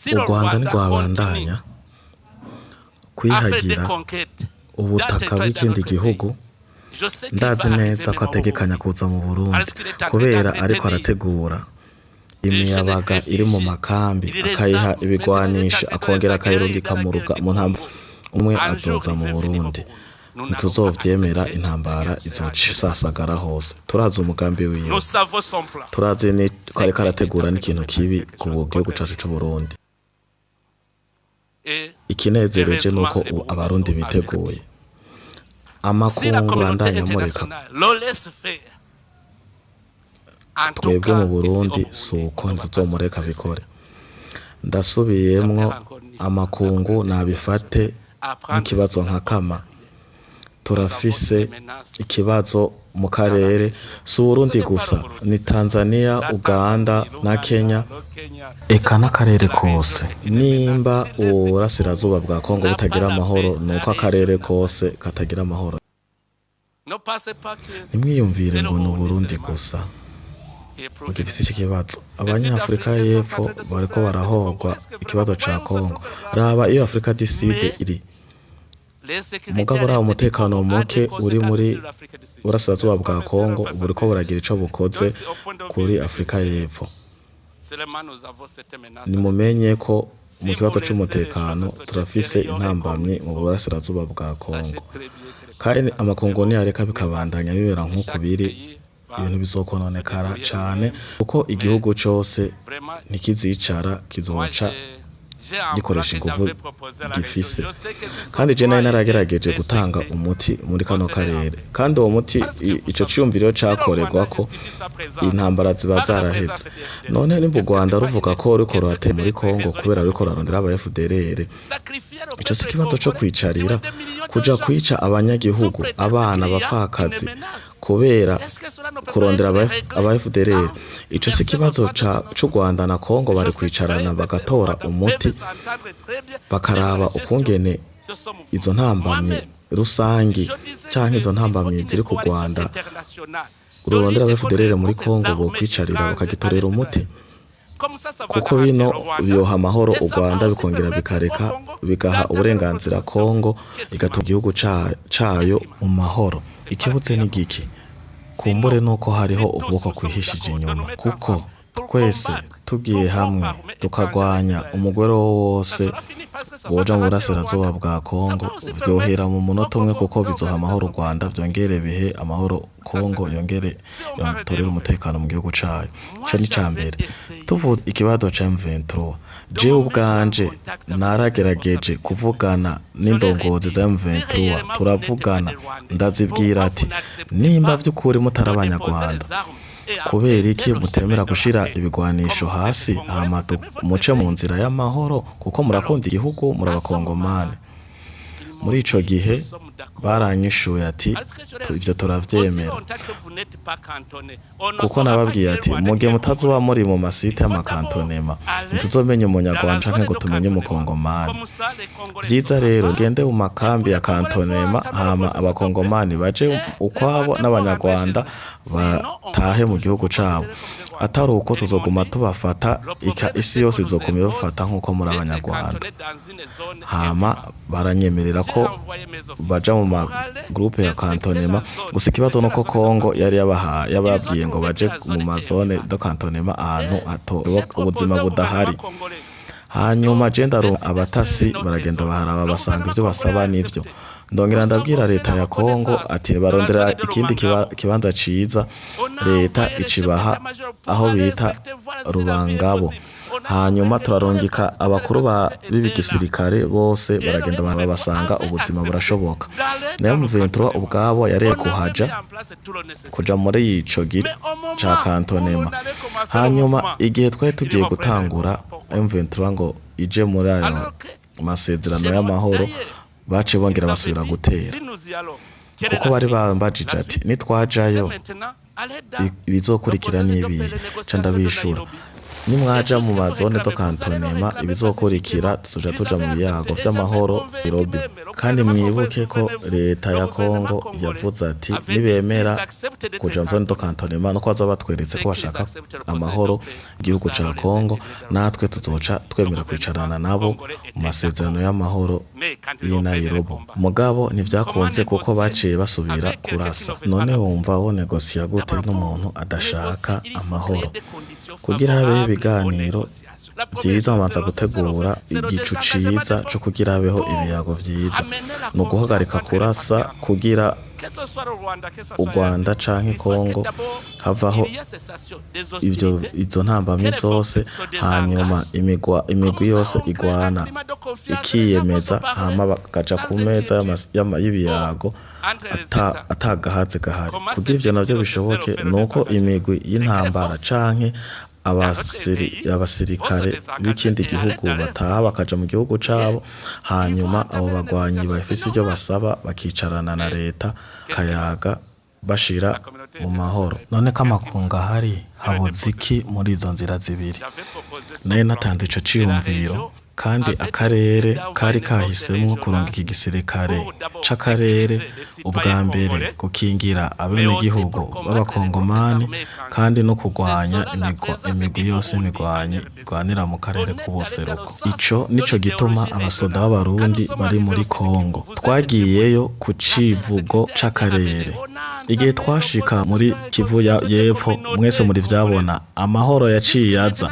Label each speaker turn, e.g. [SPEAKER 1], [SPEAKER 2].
[SPEAKER 1] Si
[SPEAKER 2] U
[SPEAKER 1] le
[SPEAKER 2] Rwanda
[SPEAKER 1] Rwanda
[SPEAKER 2] ntirwabandanya
[SPEAKER 1] continue à faire des
[SPEAKER 2] kwihagira
[SPEAKER 1] conquêtes dans
[SPEAKER 2] ubutaka
[SPEAKER 1] territoire dans
[SPEAKER 2] bw'ikindi
[SPEAKER 1] notre pays,
[SPEAKER 2] gihugu.
[SPEAKER 1] Je sais qu'il va
[SPEAKER 2] Ndazi
[SPEAKER 1] arriver
[SPEAKER 2] neza
[SPEAKER 1] même
[SPEAKER 2] ko
[SPEAKER 1] au
[SPEAKER 2] ategekanya
[SPEAKER 1] Burundi.
[SPEAKER 2] kuza mu Burundi
[SPEAKER 1] Parce qu'il est en train
[SPEAKER 2] kubera ariko
[SPEAKER 1] d'entretenir
[SPEAKER 2] arategura
[SPEAKER 1] des jeunes
[SPEAKER 2] imiyabaga iri mu
[SPEAKER 1] réfugiés.
[SPEAKER 2] makambi,
[SPEAKER 1] Il les
[SPEAKER 2] akayiha
[SPEAKER 1] a, maintenant il est en
[SPEAKER 2] ibigwanisho,
[SPEAKER 1] train de les
[SPEAKER 2] akongera
[SPEAKER 1] acquérir
[SPEAKER 2] akayirungika
[SPEAKER 1] dans la
[SPEAKER 2] mu
[SPEAKER 1] guerre
[SPEAKER 2] ruga
[SPEAKER 1] du
[SPEAKER 2] mu ntambara.
[SPEAKER 1] Congo.
[SPEAKER 2] Umwe
[SPEAKER 1] Un jour,
[SPEAKER 2] azoza
[SPEAKER 1] il
[SPEAKER 2] mu
[SPEAKER 1] veut venir au
[SPEAKER 2] Burundi.
[SPEAKER 1] Burundi. Nous n'allons pas
[SPEAKER 2] Ntituzovyemera,
[SPEAKER 1] accepter la
[SPEAKER 2] intambara
[SPEAKER 1] guerre sera
[SPEAKER 2] izoca isasagara hose. Turazi umugambi wiwe,
[SPEAKER 1] Nous savons son plan.
[SPEAKER 2] turazi ko
[SPEAKER 1] C'est
[SPEAKER 2] ariko
[SPEAKER 1] qu'il est en
[SPEAKER 2] arategura
[SPEAKER 1] train de
[SPEAKER 2] n'ikintu
[SPEAKER 1] préparer
[SPEAKER 2] kibi
[SPEAKER 1] quelque
[SPEAKER 2] ku
[SPEAKER 1] chose
[SPEAKER 2] gihugu
[SPEAKER 1] contre
[SPEAKER 2] cacu c'Uburundi.
[SPEAKER 1] Et
[SPEAKER 2] Ikinezereje nuko
[SPEAKER 1] heureusement, les
[SPEAKER 2] ubu
[SPEAKER 1] Burundais
[SPEAKER 2] Abarundi
[SPEAKER 1] sont
[SPEAKER 2] biteguye.
[SPEAKER 1] avertis. Si la
[SPEAKER 2] Amakungu
[SPEAKER 1] communauté
[SPEAKER 2] bandanya mureka,
[SPEAKER 1] internationale le laisse faire, en tout
[SPEAKER 2] twebwe mu
[SPEAKER 1] cas, ici au
[SPEAKER 2] Burundi
[SPEAKER 1] Burundi,
[SPEAKER 2] si uko,
[SPEAKER 1] on ne va pas se
[SPEAKER 2] ntituzomureka
[SPEAKER 1] laisser
[SPEAKER 2] abikore.
[SPEAKER 1] faire.
[SPEAKER 2] Ndasubiyemwo,
[SPEAKER 1] J'appelle encore une fois la
[SPEAKER 2] amakungu
[SPEAKER 1] communauté
[SPEAKER 2] nabifate
[SPEAKER 1] internationale à prendre
[SPEAKER 2] nk'ikibazo
[SPEAKER 1] cela
[SPEAKER 2] nka
[SPEAKER 1] au
[SPEAKER 2] kama.
[SPEAKER 1] sérieux. Nous avons
[SPEAKER 2] Turafise
[SPEAKER 1] des menaces
[SPEAKER 2] ikibazo mu
[SPEAKER 1] dans la
[SPEAKER 2] karere,
[SPEAKER 1] région.
[SPEAKER 2] si
[SPEAKER 1] Ce
[SPEAKER 2] Uburundi
[SPEAKER 1] n'est pas le
[SPEAKER 2] gusa,
[SPEAKER 1] Burundi
[SPEAKER 2] ni
[SPEAKER 1] seulement.
[SPEAKER 2] Tanzania,
[SPEAKER 1] La
[SPEAKER 2] Uganda
[SPEAKER 1] Tanzanie,
[SPEAKER 2] na Kenya,
[SPEAKER 1] l'Ouganda, le Kenya,
[SPEAKER 2] eka
[SPEAKER 1] c'est
[SPEAKER 2] n'akarere
[SPEAKER 1] toute la région,
[SPEAKER 2] kose.
[SPEAKER 1] c'est une menace.
[SPEAKER 2] Nimba
[SPEAKER 1] Si l'Est du Congo
[SPEAKER 2] uburasirazuba bwa Kongo
[SPEAKER 1] n'a pas
[SPEAKER 2] butagira
[SPEAKER 1] la
[SPEAKER 2] amahoro,
[SPEAKER 1] paix,
[SPEAKER 2] ni
[SPEAKER 1] la
[SPEAKER 2] uko
[SPEAKER 1] région
[SPEAKER 2] akarere
[SPEAKER 1] n'a pas.
[SPEAKER 2] kose katagira amahoro.
[SPEAKER 1] Ne pensez pas que
[SPEAKER 2] Ntimwiyumvire
[SPEAKER 1] c'est le
[SPEAKER 2] ngo ni
[SPEAKER 1] Burundi
[SPEAKER 2] Uburundi
[SPEAKER 1] seulement
[SPEAKER 2] gusa
[SPEAKER 1] qui éprouve une
[SPEAKER 2] bugifise iki
[SPEAKER 1] menace.
[SPEAKER 2] kibazo.
[SPEAKER 1] Les
[SPEAKER 2] Abanyafurika
[SPEAKER 1] Sud-Africains sont en
[SPEAKER 2] y'Epfo
[SPEAKER 1] train de
[SPEAKER 2] bariko
[SPEAKER 1] souffrir à l'Est du Congo.
[SPEAKER 2] barahogwa
[SPEAKER 1] Est-ce que vraiment,
[SPEAKER 2] ikibazo ca
[SPEAKER 1] voyez où se
[SPEAKER 2] Kongo.
[SPEAKER 1] trouve l'Afrique
[SPEAKER 2] Raba
[SPEAKER 1] du
[SPEAKER 2] iyo
[SPEAKER 1] Sud?
[SPEAKER 2] Afrika du Sud
[SPEAKER 1] Mais
[SPEAKER 2] iri,
[SPEAKER 1] l'insécurité
[SPEAKER 2] mugabo
[SPEAKER 1] à
[SPEAKER 2] uriya
[SPEAKER 1] l'Est du
[SPEAKER 2] umutekano
[SPEAKER 1] Congo a
[SPEAKER 2] muke
[SPEAKER 1] des
[SPEAKER 2] uri muri
[SPEAKER 1] conséquences sur l'Afrique du Sud.
[SPEAKER 2] burasirazuba
[SPEAKER 1] N'est-ce pas,
[SPEAKER 2] bwa
[SPEAKER 1] monsieur
[SPEAKER 2] Kongo buriko
[SPEAKER 1] l'ambassadeur?
[SPEAKER 2] buragira ico bukoze
[SPEAKER 1] Donc, c'est au point de vue
[SPEAKER 2] kuri Afurika
[SPEAKER 1] sécuritaire,
[SPEAKER 2] y'Epfo.
[SPEAKER 1] seulement nous avons cette menace à l'Est.
[SPEAKER 2] Nimumenye ko mu
[SPEAKER 1] Si vous
[SPEAKER 2] kibazo
[SPEAKER 1] laissez les
[SPEAKER 2] c'umutekano
[SPEAKER 1] choses se
[SPEAKER 2] turafise
[SPEAKER 1] détériorer comme
[SPEAKER 2] intambamyi
[SPEAKER 1] ils
[SPEAKER 2] mu
[SPEAKER 1] sont,
[SPEAKER 2] burasirazuba bwa
[SPEAKER 1] sachez
[SPEAKER 2] Kongo.
[SPEAKER 1] très bien que les
[SPEAKER 2] Kandi
[SPEAKER 1] conséquences
[SPEAKER 2] amakungu
[SPEAKER 1] seront
[SPEAKER 2] niyareka
[SPEAKER 1] néfastes.
[SPEAKER 2] bikabandanya bibera
[SPEAKER 1] Et
[SPEAKER 2] nk'uku
[SPEAKER 1] chaque
[SPEAKER 2] biri,
[SPEAKER 1] pays va
[SPEAKER 2] ibintu
[SPEAKER 1] se
[SPEAKER 2] bizokononekara
[SPEAKER 1] débrouiller
[SPEAKER 2] cane,
[SPEAKER 1] lui-même.
[SPEAKER 2] kuko
[SPEAKER 1] Mais
[SPEAKER 2] igihugu cose
[SPEAKER 1] vraiment,
[SPEAKER 2] ntikizicara,
[SPEAKER 1] moi,
[SPEAKER 2] kizoca
[SPEAKER 1] j'ai un plan
[SPEAKER 2] gikoresha
[SPEAKER 1] que
[SPEAKER 2] inguvu
[SPEAKER 1] j'avais proposé à la région.
[SPEAKER 2] gifise.
[SPEAKER 1] Je sais que si son
[SPEAKER 2] Kandi je
[SPEAKER 1] plan
[SPEAKER 2] nari
[SPEAKER 1] était
[SPEAKER 2] naragerageje gutanga
[SPEAKER 1] respecté,
[SPEAKER 2] umuti muri
[SPEAKER 1] on
[SPEAKER 2] kano
[SPEAKER 1] serait en
[SPEAKER 2] karere,
[SPEAKER 1] paix.
[SPEAKER 2] kandi uwo muti
[SPEAKER 1] Parce que vous
[SPEAKER 2] ico
[SPEAKER 1] savez,
[SPEAKER 2] ciyumviro
[SPEAKER 1] si le Rwanda
[SPEAKER 2] cakorerwako,
[SPEAKER 1] justifie sa présence
[SPEAKER 2] intambara ziba
[SPEAKER 1] par la
[SPEAKER 2] zaraheze.
[SPEAKER 1] présence des FDLR,
[SPEAKER 2] None nimba u
[SPEAKER 1] est-ce que
[SPEAKER 2] Rwanda
[SPEAKER 1] c'est pas
[SPEAKER 2] ruvuga
[SPEAKER 1] une
[SPEAKER 2] ko ruriko
[SPEAKER 1] question
[SPEAKER 2] ruratera
[SPEAKER 1] qui
[SPEAKER 2] muri
[SPEAKER 1] peut être
[SPEAKER 2] Kongo
[SPEAKER 1] résolument
[SPEAKER 2] kubera ruriko
[SPEAKER 1] sécuritaire?
[SPEAKER 2] rurarondera aba FDLR,
[SPEAKER 1] Sacrifier le
[SPEAKER 2] ico si
[SPEAKER 1] peuple
[SPEAKER 2] ikibazo co
[SPEAKER 1] congolais, tuer
[SPEAKER 2] kwicarira,
[SPEAKER 1] des millions de
[SPEAKER 2] kuja
[SPEAKER 1] gens
[SPEAKER 2] kwica
[SPEAKER 1] sous
[SPEAKER 2] abanyagihugu,
[SPEAKER 1] prétexte
[SPEAKER 2] abana,
[SPEAKER 1] qu'il y a une
[SPEAKER 2] abapfakazi,
[SPEAKER 1] menace.
[SPEAKER 2] kubera
[SPEAKER 1] Est-ce que cela ne peut pas
[SPEAKER 2] kurondera
[SPEAKER 1] être réglé
[SPEAKER 2] aba FDLR?
[SPEAKER 1] sans
[SPEAKER 2] Ico si
[SPEAKER 1] verser le
[SPEAKER 2] ikibazo
[SPEAKER 1] sang des
[SPEAKER 2] c'u
[SPEAKER 1] innocents?
[SPEAKER 2] Rwanda na Kongo bari
[SPEAKER 1] Je sais très
[SPEAKER 2] kwicarana
[SPEAKER 1] bien que le
[SPEAKER 2] bagatora
[SPEAKER 1] Rwanda
[SPEAKER 2] umuti,
[SPEAKER 1] peuvent s'entendre très bien sur la
[SPEAKER 2] bakaraba
[SPEAKER 1] gestion
[SPEAKER 2] ukungene
[SPEAKER 1] de ce mouvement.
[SPEAKER 2] izo ntambamyi
[SPEAKER 1] Moi-même,
[SPEAKER 2] rusangi
[SPEAKER 1] je disais
[SPEAKER 2] canke izo
[SPEAKER 1] qu'il faut
[SPEAKER 2] ntambamyi
[SPEAKER 1] une
[SPEAKER 2] ziri ku
[SPEAKER 1] coalition
[SPEAKER 2] Rwanda
[SPEAKER 1] internationale de
[SPEAKER 2] rurondera aba
[SPEAKER 1] lutte contre les
[SPEAKER 2] FDLR muri
[SPEAKER 1] groupes
[SPEAKER 2] Kongo,
[SPEAKER 1] armés
[SPEAKER 2] bokwicarira
[SPEAKER 1] étrangers à
[SPEAKER 2] bakagitorera
[SPEAKER 1] l'est de la
[SPEAKER 2] umuti,
[SPEAKER 1] RDC. Comme ça, ça va
[SPEAKER 2] kuko
[SPEAKER 1] garantir
[SPEAKER 2] bino
[SPEAKER 1] le Rwanda
[SPEAKER 2] byoha amahoro
[SPEAKER 1] et
[SPEAKER 2] u
[SPEAKER 1] ça va
[SPEAKER 2] Rwanda,
[SPEAKER 1] aussi
[SPEAKER 2] bikongera
[SPEAKER 1] permettre au
[SPEAKER 2] bikareka
[SPEAKER 1] Congo
[SPEAKER 2] bigaha
[SPEAKER 1] d'entamer le
[SPEAKER 2] uburenganzira
[SPEAKER 1] processus de paix.
[SPEAKER 2] Kongo,
[SPEAKER 1] Qu'est-ce qui
[SPEAKER 2] igatuma
[SPEAKER 1] manque?
[SPEAKER 2] igihugu cayo
[SPEAKER 1] Qu'est-ce qui
[SPEAKER 2] mu
[SPEAKER 1] manque?
[SPEAKER 2] mahoro.
[SPEAKER 1] C'est parce
[SPEAKER 2] Ikibuze
[SPEAKER 1] qu'il y a
[SPEAKER 2] ni giki?
[SPEAKER 1] compris.
[SPEAKER 2] Kumbure
[SPEAKER 1] Sinon,
[SPEAKER 2] nuko hariho
[SPEAKER 1] si tous
[SPEAKER 2] ukuboko
[SPEAKER 1] nous sommes
[SPEAKER 2] kwihishije
[SPEAKER 1] d'accord de
[SPEAKER 2] inyuma,
[SPEAKER 1] nous mettre
[SPEAKER 2] kuko
[SPEAKER 1] ensemble pour
[SPEAKER 2] twese
[SPEAKER 1] combattre
[SPEAKER 2] tugiye
[SPEAKER 1] tout groupe
[SPEAKER 2] hamwe
[SPEAKER 1] armé étranger à l'est de
[SPEAKER 2] tukagwanya
[SPEAKER 1] la RDC,
[SPEAKER 2] umugore
[SPEAKER 1] ça
[SPEAKER 2] wose
[SPEAKER 1] sera fini parce que ça va
[SPEAKER 2] woja mu
[SPEAKER 1] garantir le
[SPEAKER 2] burasirazuba
[SPEAKER 1] Rwanda.
[SPEAKER 2] bwa
[SPEAKER 1] Ça
[SPEAKER 2] Kongo,
[SPEAKER 1] va aussi
[SPEAKER 2] vyohera
[SPEAKER 1] permettre
[SPEAKER 2] mu
[SPEAKER 1] au
[SPEAKER 2] munota umwe,
[SPEAKER 1] Congo
[SPEAKER 2] kuko bizoha
[SPEAKER 1] d'organiser
[SPEAKER 2] amahoro u
[SPEAKER 1] son
[SPEAKER 2] Rwanda,
[SPEAKER 1] pays.
[SPEAKER 2] vyongere bihe amahoro
[SPEAKER 1] Ça, c'est
[SPEAKER 2] Kongo,
[SPEAKER 1] vrai.
[SPEAKER 2] yongere
[SPEAKER 1] Si on parle des
[SPEAKER 2] yotorere
[SPEAKER 1] nouvelles,
[SPEAKER 2] umutekano mu gihugu cayo.
[SPEAKER 1] moi
[SPEAKER 2] Ico ni ica
[SPEAKER 1] j'avais
[SPEAKER 2] mbere.
[SPEAKER 1] essayé
[SPEAKER 2] Tuvuze ikibazo ca M23,
[SPEAKER 1] de
[SPEAKER 2] jewe
[SPEAKER 1] me mettre en
[SPEAKER 2] ubwanje
[SPEAKER 1] contact avec les
[SPEAKER 2] naragerageje
[SPEAKER 1] responsables du
[SPEAKER 2] kuvugana
[SPEAKER 1] Je leur ai
[SPEAKER 2] n'indongozi
[SPEAKER 1] dit,
[SPEAKER 2] za
[SPEAKER 1] si
[SPEAKER 2] M23,
[SPEAKER 1] réellement vous n'êtes pas
[SPEAKER 2] turavugana,
[SPEAKER 1] des Rwandais,
[SPEAKER 2] ndazibwira
[SPEAKER 1] pourquoi
[SPEAKER 2] ati
[SPEAKER 1] vous n'acceptez
[SPEAKER 2] nimba
[SPEAKER 1] pas
[SPEAKER 2] vy'ukuri mutari
[SPEAKER 1] de déposer
[SPEAKER 2] abanyarwanda,
[SPEAKER 1] les armes et
[SPEAKER 2] kubera
[SPEAKER 1] emprunter
[SPEAKER 2] iki
[SPEAKER 1] le chemin
[SPEAKER 2] mutemera
[SPEAKER 1] de la
[SPEAKER 2] gushira
[SPEAKER 1] paix?
[SPEAKER 2] ibigwanisho
[SPEAKER 1] Comme vous êtes
[SPEAKER 2] hasi,
[SPEAKER 1] Congolais,
[SPEAKER 2] hama
[SPEAKER 1] vous aimez votre
[SPEAKER 2] muce mu
[SPEAKER 1] pays.
[SPEAKER 2] nzira y'amahoro, kuko
[SPEAKER 1] Alors,
[SPEAKER 2] murakunda igihugu, muri
[SPEAKER 1] à ce
[SPEAKER 2] abakongomani?
[SPEAKER 1] moment-là, ils m'ont
[SPEAKER 2] Muri ico
[SPEAKER 1] dit,
[SPEAKER 2] gihe
[SPEAKER 1] nous sommes d'accord.
[SPEAKER 2] baranyishuye ati
[SPEAKER 1] Parce que je leur ai
[SPEAKER 2] ivyo
[SPEAKER 1] dit, aussi
[SPEAKER 2] turavyemera,
[SPEAKER 1] longtemps que vous n'êtes pas cantonné, on ne
[SPEAKER 2] kuko
[SPEAKER 1] saura pas
[SPEAKER 2] nababwiye
[SPEAKER 1] qui est
[SPEAKER 2] ati
[SPEAKER 1] Rwandais, qui
[SPEAKER 2] mugihe
[SPEAKER 1] est
[SPEAKER 2] mutazoba
[SPEAKER 1] Congolais.
[SPEAKER 2] muri mu
[SPEAKER 1] Il
[SPEAKER 2] masite
[SPEAKER 1] faut d'abord
[SPEAKER 2] y'amakantonema,
[SPEAKER 1] aller
[SPEAKER 2] ntituzomenya
[SPEAKER 1] dans la
[SPEAKER 2] umunyarwanda canke
[SPEAKER 1] zone
[SPEAKER 2] ngo
[SPEAKER 1] de
[SPEAKER 2] tumenye
[SPEAKER 1] cantonnement.
[SPEAKER 2] umukongomani.
[SPEAKER 1] Comme ça, les Congolais
[SPEAKER 2] Vyiza
[SPEAKER 1] sont
[SPEAKER 2] rero
[SPEAKER 1] là-bas,
[SPEAKER 2] gende mu
[SPEAKER 1] et
[SPEAKER 2] makambi
[SPEAKER 1] puis
[SPEAKER 2] ya
[SPEAKER 1] les Congolais vont
[SPEAKER 2] kantonema,
[SPEAKER 1] entamer le
[SPEAKER 2] hama
[SPEAKER 1] processus de paix,
[SPEAKER 2] abakongomani baje
[SPEAKER 1] et les
[SPEAKER 2] ukwabo
[SPEAKER 1] Rwandais vont rentrer chez
[SPEAKER 2] n'abanyarwanda
[SPEAKER 1] eux. Sinon, on va
[SPEAKER 2] batahe mu
[SPEAKER 1] toujours
[SPEAKER 2] gihugu
[SPEAKER 1] vous
[SPEAKER 2] cabo.
[SPEAKER 1] considérer comme des Rwandais.
[SPEAKER 2] Atari uko
[SPEAKER 1] Et ils m'ont
[SPEAKER 2] tuzoguma
[SPEAKER 1] dit,
[SPEAKER 2] tubafata,
[SPEAKER 1] le
[SPEAKER 2] ika
[SPEAKER 1] problème,
[SPEAKER 2] isi
[SPEAKER 1] c'est
[SPEAKER 2] yose
[SPEAKER 1] qu'on nous
[SPEAKER 2] izoguma
[SPEAKER 1] impose
[SPEAKER 2] ibafata nk'uko muri
[SPEAKER 1] d'être
[SPEAKER 2] abanyarwanda.
[SPEAKER 1] cantonnés dans une zone
[SPEAKER 2] Hama
[SPEAKER 1] invivable.
[SPEAKER 2] baranyemerera
[SPEAKER 1] J'ai
[SPEAKER 2] ko
[SPEAKER 1] envoyé mes officiers
[SPEAKER 2] baja mu
[SPEAKER 1] pour aller
[SPEAKER 2] magroupe ya
[SPEAKER 1] inspecter la
[SPEAKER 2] kantonema.
[SPEAKER 1] zone.
[SPEAKER 2] Gusa ikibazo
[SPEAKER 1] C'était la
[SPEAKER 2] nuko
[SPEAKER 1] zone de
[SPEAKER 2] Kongo
[SPEAKER 1] santé.
[SPEAKER 2] yari
[SPEAKER 1] Ils ont
[SPEAKER 2] yababwiye ngo
[SPEAKER 1] trouvé
[SPEAKER 2] baje
[SPEAKER 1] que la
[SPEAKER 2] mu
[SPEAKER 1] zone était
[SPEAKER 2] mazone
[SPEAKER 1] invivable.
[SPEAKER 2] de kantonema ahantu
[SPEAKER 1] Et
[SPEAKER 2] hato
[SPEAKER 1] j'ai proposé
[SPEAKER 2] ubuzima
[SPEAKER 1] au
[SPEAKER 2] budahari.
[SPEAKER 1] gouvernement congolais
[SPEAKER 2] Hanyuma
[SPEAKER 1] de
[SPEAKER 2] je ndaronka
[SPEAKER 1] décider sur
[SPEAKER 2] abatasi,
[SPEAKER 1] notre
[SPEAKER 2] baragenda
[SPEAKER 1] zone.
[SPEAKER 2] baharaba,
[SPEAKER 1] Le
[SPEAKER 2] basanga
[SPEAKER 1] gouvernement
[SPEAKER 2] ivyo
[SPEAKER 1] congolais
[SPEAKER 2] basaba
[SPEAKER 1] a
[SPEAKER 2] nivyo.
[SPEAKER 1] accepté.
[SPEAKER 2] Ndongera
[SPEAKER 1] Nous
[SPEAKER 2] ndabwira
[SPEAKER 1] avons fait
[SPEAKER 2] leta
[SPEAKER 1] la
[SPEAKER 2] ya Kongo
[SPEAKER 1] reconnaissance
[SPEAKER 2] ati
[SPEAKER 1] de la
[SPEAKER 2] barondera
[SPEAKER 1] zone de
[SPEAKER 2] ikindi
[SPEAKER 1] Rumangabo.
[SPEAKER 2] kibanza ciza,
[SPEAKER 1] On a
[SPEAKER 2] leta
[SPEAKER 1] envoyé les chefs
[SPEAKER 2] icibaha
[SPEAKER 1] d'état-major pour
[SPEAKER 2] aho
[SPEAKER 1] aller
[SPEAKER 2] bita
[SPEAKER 1] inspecter, voir si la vie est
[SPEAKER 2] Rubangabo.
[SPEAKER 1] possible. On a trouvé
[SPEAKER 2] Hanyuma
[SPEAKER 1] que tous les
[SPEAKER 2] turarungika
[SPEAKER 1] toutes les
[SPEAKER 2] abakuru
[SPEAKER 1] facilités étaient là.
[SPEAKER 2] b'igisirikare bose,
[SPEAKER 1] Et le
[SPEAKER 2] baragenda
[SPEAKER 1] M23
[SPEAKER 2] basanga
[SPEAKER 1] avait
[SPEAKER 2] ubuzima
[SPEAKER 1] accepté
[SPEAKER 2] burashoboka.
[SPEAKER 1] d'aller
[SPEAKER 2] Nayo
[SPEAKER 1] dans le
[SPEAKER 2] M23
[SPEAKER 1] cantonnement.
[SPEAKER 2] ubwabo yareye
[SPEAKER 1] On avait
[SPEAKER 2] kuhaja
[SPEAKER 1] mis en place tout le nécessaire.
[SPEAKER 2] kuja muri ico gice
[SPEAKER 1] Mais au
[SPEAKER 2] ca
[SPEAKER 1] moment où
[SPEAKER 2] kantonema.
[SPEAKER 1] on allait commencer le
[SPEAKER 2] Hanyuma
[SPEAKER 1] mouvement,
[SPEAKER 2] igihe twari
[SPEAKER 1] ils
[SPEAKER 2] tugiye
[SPEAKER 1] reprenaient le
[SPEAKER 2] gutangura,
[SPEAKER 1] combat. Pourquoi?
[SPEAKER 2] M23 ngo ije muri ayo
[SPEAKER 1] Alors que
[SPEAKER 2] masezerano
[SPEAKER 1] chez moi,
[SPEAKER 2] y'amahoro,
[SPEAKER 1] d'ailleurs,
[SPEAKER 2] baciye bongera
[SPEAKER 1] ils avaient
[SPEAKER 2] basubira
[SPEAKER 1] dit,
[SPEAKER 2] gutera,
[SPEAKER 1] si nous y allons, quelle est
[SPEAKER 2] kuko
[SPEAKER 1] la
[SPEAKER 2] bari
[SPEAKER 1] suite?
[SPEAKER 2] bambajije
[SPEAKER 1] La
[SPEAKER 2] ati
[SPEAKER 1] suite, c'est
[SPEAKER 2] nitwajayo
[SPEAKER 1] maintenant aller dans le
[SPEAKER 2] ibizokurikira
[SPEAKER 1] processus de paix,
[SPEAKER 2] n'ibihe?
[SPEAKER 1] les
[SPEAKER 2] Ca
[SPEAKER 1] négociations de
[SPEAKER 2] ndabishura
[SPEAKER 1] Nairobi.
[SPEAKER 2] Nimwaja mu mazone do cantonnement, ibizokurikira tuzoja tuja mu biyago vy'amahoro Nairobi. Kandi mwibuke ko leta ya Kongo yavuze ati nibemera kuja mu zone do cantonnement, nuko bazoba batweretse ko bashaka amahoro igihugu ca Kongo, natwe tuzoca twemera kwicarana nabo mu masezerano y'amahoro y'i Nairobi. Mugabo ntivyakunze kuko baciye basubira kurasa. None wumva wo negosiya gute n'umuntu adashaka amahoro? Kugira habeho ibiganiro vyiza, babanza gutegura igicu ciza co kugira habeho ibiyago vyiza. Ni uguhagarika kurasa kugira u Rwanda canke Kongo havaho ivyo izo ntambamyi zose, hanyuma imigwi yose igwana ikiyemeza, hama bakaja ku meza y'ibiyago atagahaze gahari. Kugira ivyo navyo bishoboke, nuko imigwi y'intambara canke abasirikare b'ikindi gihugu bataha bakaja mu gihugu cabo, hanyuma abo bagwanyi bafise ivyo basaba bakicarana na leta kayaga bashira mu mahoro. None ko amakungu ahari, habuze iki muri izo nzira zibiri? Nari natanze ico ciyumviro, kandi akarere kari kahisemwo kurungika igisirikare c'akarere ubwa mbere gukingira abenegihugu b'abakongomani kandi no kurwanya imigwi yose y'imigwanyi igwanira mu karere k'ubuseruko. Ico nico gituma abasoda b'Abarundi bari muri Kongo. Twagiyeyo ku civugo c'akarere. Igihe twashika muri Kivu y'Epfo, mwese muri vyabona, amahoro yaciye aza.